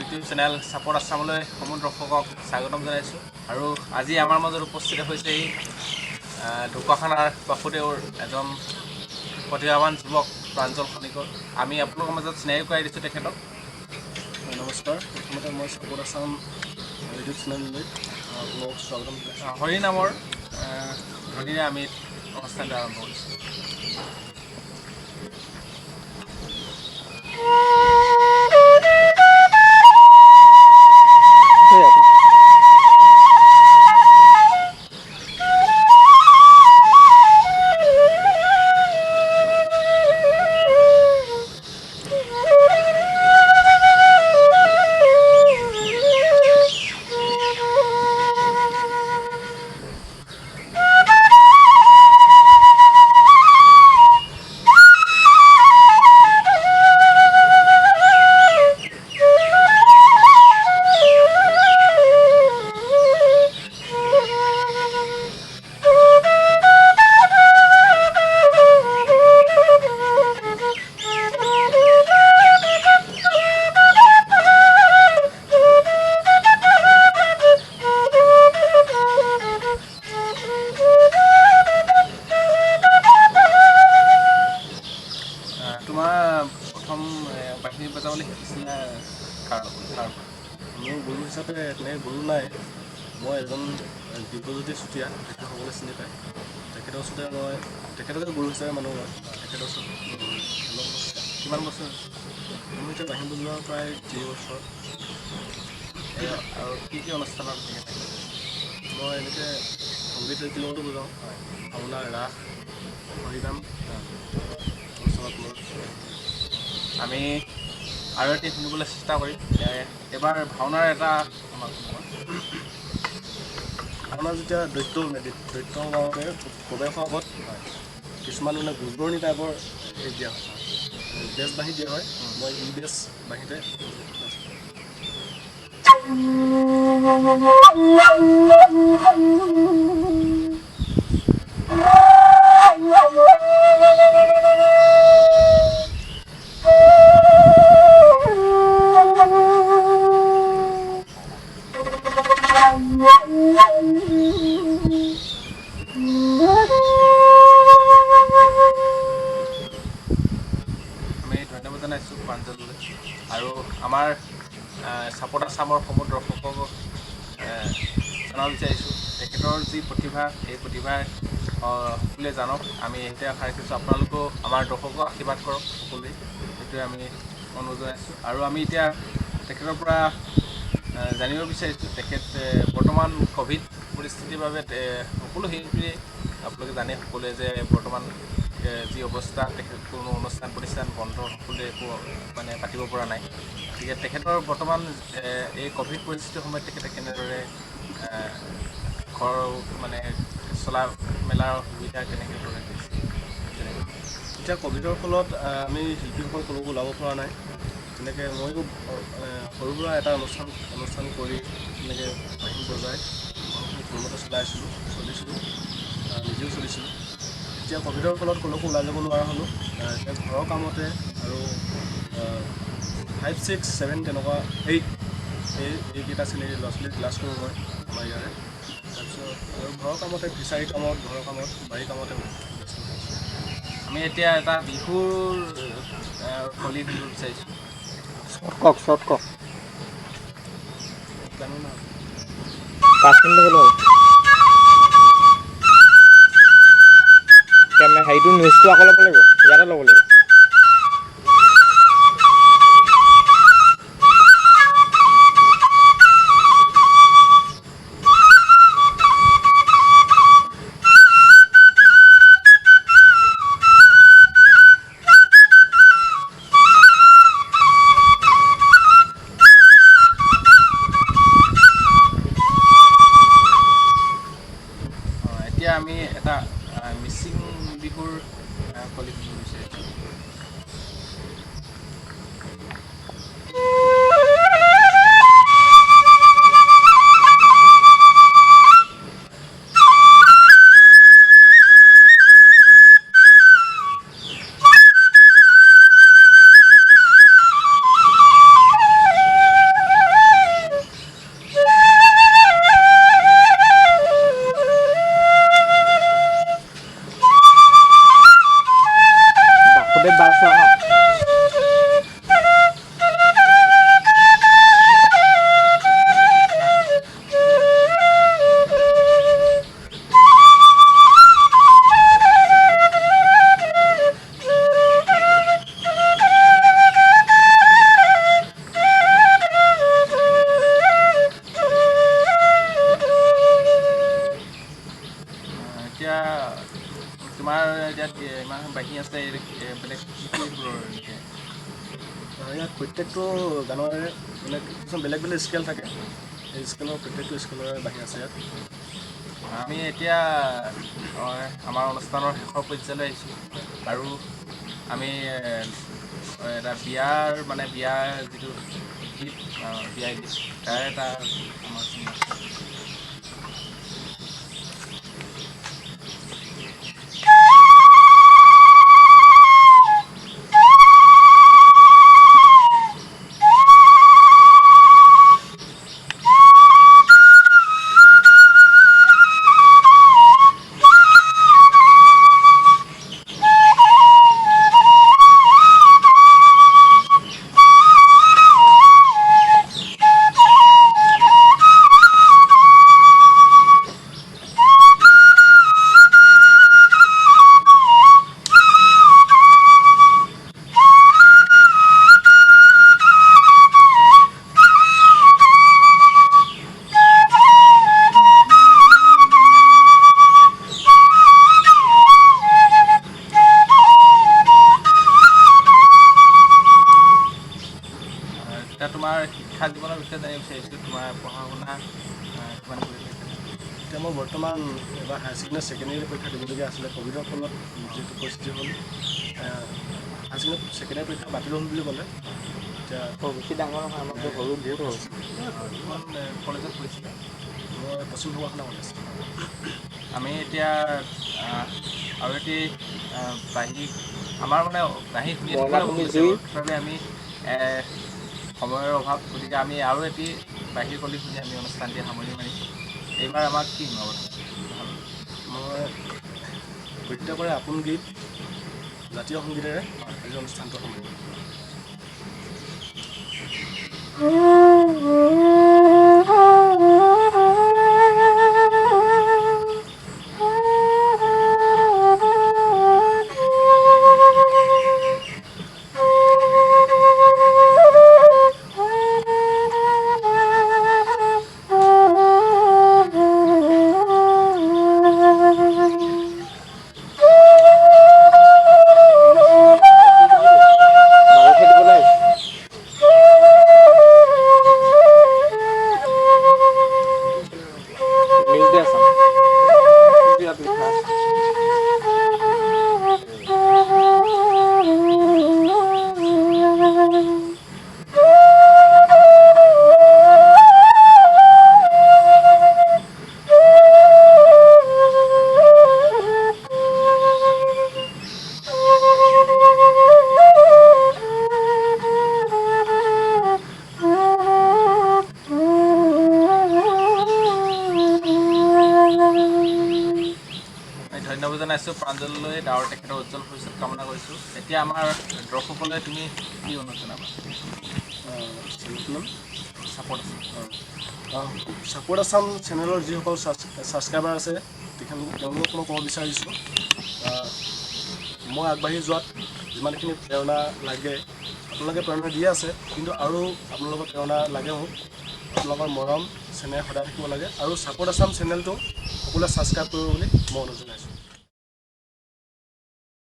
YouTube channel support আছামলৈ সমূহ দৰ্শকক স্বাগতম জনাইছোঁ। আৰু আজি আমাৰ মাজত উপস্থিত হৈছে এই ঢকুৱাখানাৰ বাসুদেৱৰ এজন প্ৰতিভাৱান যুৱক প্ৰাঞ্জল খনিকৰ। আমি আপোনালোকৰ মাজত চিনাকি কৰাই দিছোঁ তেখেতক। নমস্কাৰ, প্ৰথমতে মই ছাপৰ্ট আছাম ইউটিউব চেনেললৈ আপোনালোকক স্বাগতম জনাইছোঁ। হৰি নামৰ ধ্বনিৰে আমি অনুষ্ঠানটো আৰম্ভ কৰিছোঁ। তোমাৰ প্ৰথম বাঁহী বজাবলৈ শিকিছিলা কাৰ লগত, কাৰ পৰা? মোৰ গুৰু হিচাপে তেনেকৈ গুৰু নাই। মই এজন দিব্যজ্যোতি চুতীয়া, তেখেত সকলোৱে চিনি পায়। তেখেতৰ ওচৰতে মই তেখেতকে গুৰু হিচাপে মানো। মই তেখেতৰ ওচৰত অলপ অলপ শিকা। কিমান বছৰ হৈছে? মোৰ এতিয়া বাঁহী বজোৱা প্ৰায় 3 বছৰ। আৰু কি কি অনুষ্ঠানত এনেকৈ থাকে? মই এনেকৈ সংগীত শিল্পীৰ লগতো বজাওঁ, ভাওনা, ৰাস, হৰিনাম অনুষ্ঠানত মই। আমি আৰু এটি শুনিবলৈ চেষ্টা কৰিম। এইবাৰ ভাওনাৰ এটা আমাক শুনোৱা। ভাওনা যেতিয়া দৈত্য ওলায়, দৈত্য ওলাওঁতে প্ৰৱেশৰ আগত কিছুমান মানে গুজৰণি টাইপৰ হেৰি দিয়া হয়, বেজ বাঁহী দিয়া হয়। মই ই বেজ বাঁহীতে নাচোঁ। আমি ধন্যবাদ জনাইছোঁ প্ৰাঞ্জললৈ আৰু আমাৰ ছাপৰ্ট আছামৰ সমূহ দৰ্শকক জনাব বিচাৰিছোঁ তেখেতৰ যি প্ৰতিভা, এই প্ৰতিভাই সকলোৱে জানক। আমি সেইটোৱে আশা ৰাখিছোঁ। আপোনালোকেও আমাৰ দৰ্শকক আশীৰ্বাদ কৰক সকলোৱে, সেইটোৱে আমি অনুৰোধ জনাইছোঁ। আৰু আমি এতিয়া তেখেতৰ পৰা জানিব বিচাৰিছোঁ, তেখেত বৰ্তমান ক'ভিড পৰিস্থিতিৰ বাবে সকলো শিল্পীয়ে আপোনালোকে জানে সকলোৱে যে বৰ্তমান যি অৱস্থা, তেখেত কোনো অনুষ্ঠান প্ৰতিষ্ঠান বন্ধ, সকলোৱে একো মানে পাতিব পৰা নাই। গতিকে তেখেতৰ বৰ্তমান এই ক'ভিড পৰিস্থিতিৰ সময়ত তেখেতে কেনেদৰে ঘৰ মানে চলা মেলাৰ সুবিধা কেনেকৈ কৰে? এতিয়া ক'ভিডৰ ফলত আমি শিল্পীসকল ক'লৈকো ওলাব পৰা নাই। তেনেকৈ ময়ো সৰু সুৰা এটা অনুষ্ঠান কৰি তেনেকৈ বাঁহী বজাই ঘৰখন কোনোমতে চলাই আছিলোঁ, চলিছিলোঁ, নিজেও চলিছিলোঁ। এতিয়া ক'ভিডৰ ফলত ক'লৈকো ওলাই যাব নোৱাৰা হ'লোঁ। এতিয়া ঘৰৰ কামতে আৰু 5, 6, 7 তেনেকুৱা 8 এইকেইটা শ্ৰেণীৰ ল'ৰা ছোৱালীক ক্লাছ কৰোঁ মই আমাৰ ইয়াৰে। তাৰপিছত আৰু ঘৰৰ কামতে, ফিচাৰী কামত, ঘৰৰ কামত, বাৰীৰ কামতে ব্যস্ত হৈ আছোঁ। আমি এতিয়া এটা বিহুৰ কলি শুনিব বিচাৰিছোঁ। শ্বৰ্ট কওক, শ্বৰ্ট কওক। জানো না। 5 মিনিট হ'লো হ'ল। কেমেৰা হেৰিটো নিউজটো আকৌ ল'ব লাগিব, ইয়াতে ল'ব লাগিব। এতিয়া আমি এটা মিচিং বিহুৰ কলি শুনিব বিচাৰিছোঁ। ইমান বাঁহী আছে, বেলেগ কি কি সুৰৰ এনেকৈ? ইয়াত প্ৰত্যেকটো গানৰে মানে কিছুমান বেলেগ বেলেগ স্কেল থাকে, সেই স্কেলৰ প্ৰত্যেকটো স্কেলৰে বাঁহী আছে ইয়াত। আমি এতিয়া আমাৰ অনুষ্ঠানৰ শেষৰ পৰ্যায়লৈ আহিছোঁ আৰু আমি এটা বিয়াৰ মানে বিয়াৰ যিটো গীত, বিয়া গীত, তাৰে এটা আমাৰ এতিয়া তোমাৰ শিক্ষা জীৱনৰ বিষয়ে জানিব বিচাৰিছোঁ। তোমাৰ পঢ়া শুনা কিমান কৰিলে? এতিয়া মই বৰ্তমান এবাৰ হায়াৰ ছেকেণ্ডেৰী ছেকেণ্ড ইয়েৰ পৰীক্ষা দিবলগীয়া আছিলে, ক'ভিডৰ ফলত যিটো পৰিস্থিতি হ'ল হায়াৰ ছেকেণ্ডেৰী ছেকেণ্ড ইয়েৰ পৰীক্ষা বাতিল হ'ল বুলি ক'লে। এতিয়া বেছি ডাঙৰ নহয়, আমাতকৈ সৰু, বহুত সৰু। কিমান কলেজত পঢ়িছিলে? মই পশ্চিম ঢকুৱাখনা কলেজ। আমি এতিয়া আৰু এটি বাঁহী, আমাৰ মানে বাঁহী শুনি থাকিবলৈ মন গৈছে, তথাপি আমি সময়ৰ অভাৱ, গতিকে আমি আৰু এটি বাঁহীৰ কলি শুনি আমি অনুষ্ঠানটি সামৰণি মাৰিম। এইবাৰ আমাক কি শুনাব? মই প্ৰত্যেকৰে আপোন গীত জাতীয় সংগীতেৰে আজি অনুষ্ঠানটো সামৰিম। ধন্যবাদ জনাইছোঁ প্ৰাঞ্জললৈ আৰু তেখেতৰ উজ্জ্বল ভৱিষ্যত কামনা কৰিছোঁ। এতিয়া আমাৰ দৰ্শকলৈ তুমি কি অনুৰোধ জনাবা? ছাপৰ্ট ছাপৰ্ট আছাম চেনেলৰ যিসকল ছাবস্ক্ৰাইবাৰ আছে তেওঁলোকক মই ক'ব বিচাৰিছোঁ, মই আগবাঢ়ি যোৱাত যিমানখিনি প্ৰেৰণা লাগে, আপোনালোকে প্ৰেৰণা দিয়ে আছে, কিন্তু আৰু আপোনালোকৰ প্ৰেৰণা লাগে মোক। আপোনালোকৰ মৰম চেনেল সদায় থাকিব লাগে আৰু ছাপৰ্ট আছাম চেনেলটো সকলোৱে ছাবস্ক্ৰাইব কৰিব বুলি মই অনুৰোধ জনাইছোঁ।